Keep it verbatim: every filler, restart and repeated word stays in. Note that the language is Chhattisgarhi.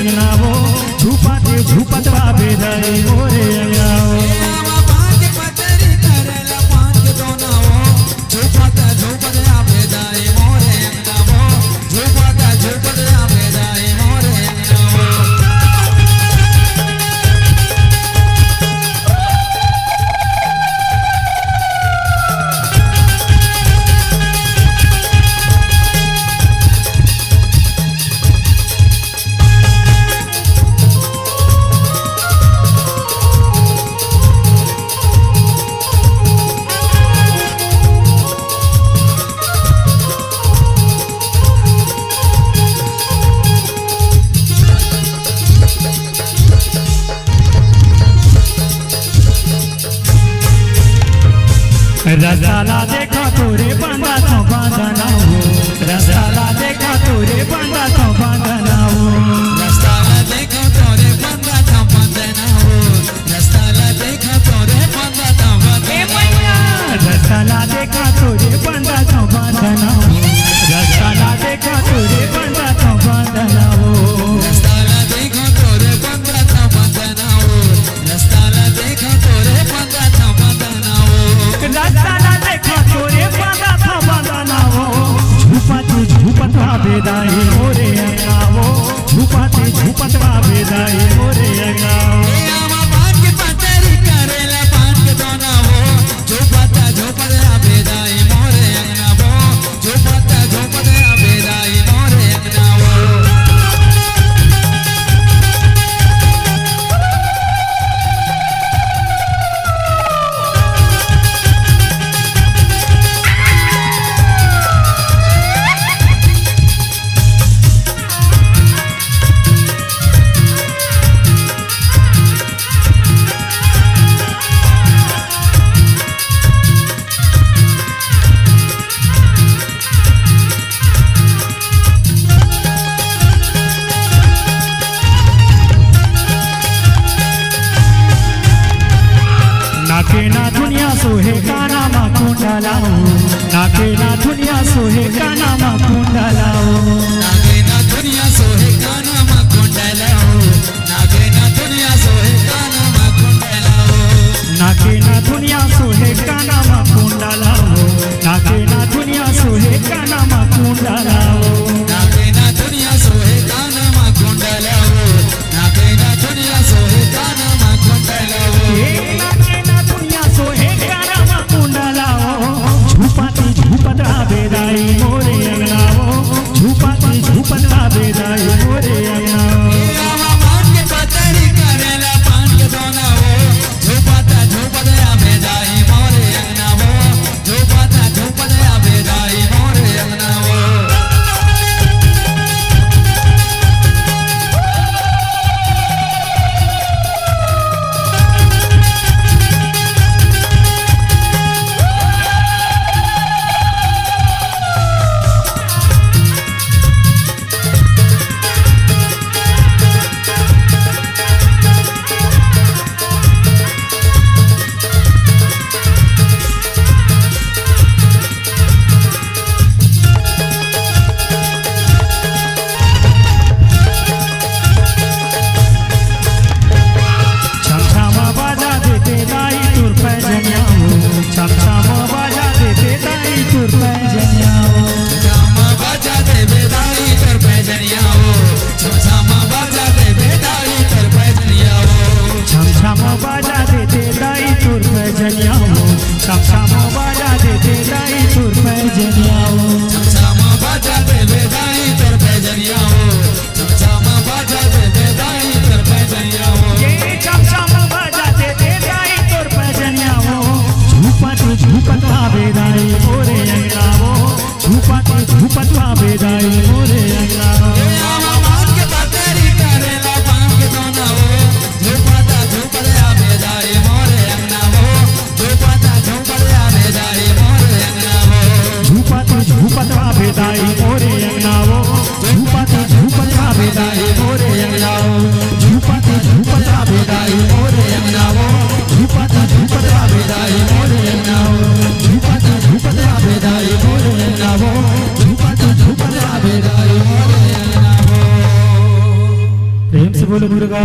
अंगना वो, झूपत झूपत आबे दाई मोरे अंगना वो। रस्ता ला देखा तोरे बंदा तो बंदना हो, रस्ता ला देखा तोरे बंदा तो बंदना हो। रस्ता ला देखा तोरे बंदा तो बंदना हो, रस्ता ला देखा तोरे बंदा तो बंदना हो। रस्ता ला देखा तोरे बंदा तो बंदना हो, रस्ता ला देखा तोरे बंदा तो बंदना हो। रस्ता ला देखा तोरे बंदा तो बंदना हो, रस्ता ला देखा तोरे बंदा तो बंदना हो। रस्ता ला देखा तोरे बंदा तो बंदना हो। झूपत झूपत आबे दाई मोरे अंगना वो, झूपत झूपत आबे दाई मोरे अंगना वो। ए आमा पान के पतरी करेला पान के दोना हो, झूपत झूपत आबे दाई मोरे अंगना वो, झूपत झूपत आबे दाई मोरे अंगना वो। नाके ना दुनिया सोहे काना मा कुंडलाओ, नाके ना दुनिया सोहे काना मा कुंडलाओ। नाके ना दुनिया सोहे काना मा कुंडलाओ, नाके ना दुनिया सोहे काना मा कुंडलाओ। नाके ना दुनिया सोहे काना मा कुंडलाओ, नाके ना दुनिया सोहे काना मा कुंडलाओ। नाके ना दुनिया सोहे काना मा कुंडलाओ, नाके ना दुनिया सोहे काना मा कुंडलाओ। ए नाके ना दुनिया सोहे काना मा कुंडलाओ। झूपत झूपत आबे दाई मोरे अंगना वो, झूपत झूपत आबे दाई मोरे अंगना वो। ए आमा पान के पतरी करेला पान के दोना हो, झूपत झूपत आबे दाई मोरे अंगना वो, झूपत झूपत आबे दाई मोरे अंगना वो। छमछम बाजा देते दाई तोर पैजनिया हो, छमछम बाजा देते दाई तोर पैजनिया हो। छमछम बाजा देते दाई तोर पैजनिया हो, छमछम बाजा देते दाई तोर पैजनिया हो। छमछम बाजा देते दाई तोर पैजनिया हो, छमछम बाजा देते दाई तोर पैजनिया हो। छमछम बाजा देते दाई तोर पैजनिया हो, छमछम बाजा देते दाई तोर पैजनिया हो। ये छमछम बाजा देते दाई तोर पैजनिया हो। झूपत झूपत आबे दाई मोरे अंगना वो, झूपत झूपत आबे दाई मोरे अंगना वो। ए आमा पान के पतरी करेला पान के दोना हो, झूपत झूपत आबे दाई मोरे अंगना वो, झूपत झूपत आबे दाई मोरे अंगना वो। झूपत झूपत आबे दाई मोरे अंगना वो, झूपत झूपत आबे दाई मोरे अंगना वो, झूपत झूपत आबे दाई मोरे अंगना वो, झूपत झूपत आबे दाई मोरे अंगना वो, झूपत झूपत आबे दाई मोरे अंगना वो, झूपत झूपत आबे दाई मोरे अंगना वो। बोलो मुर्गा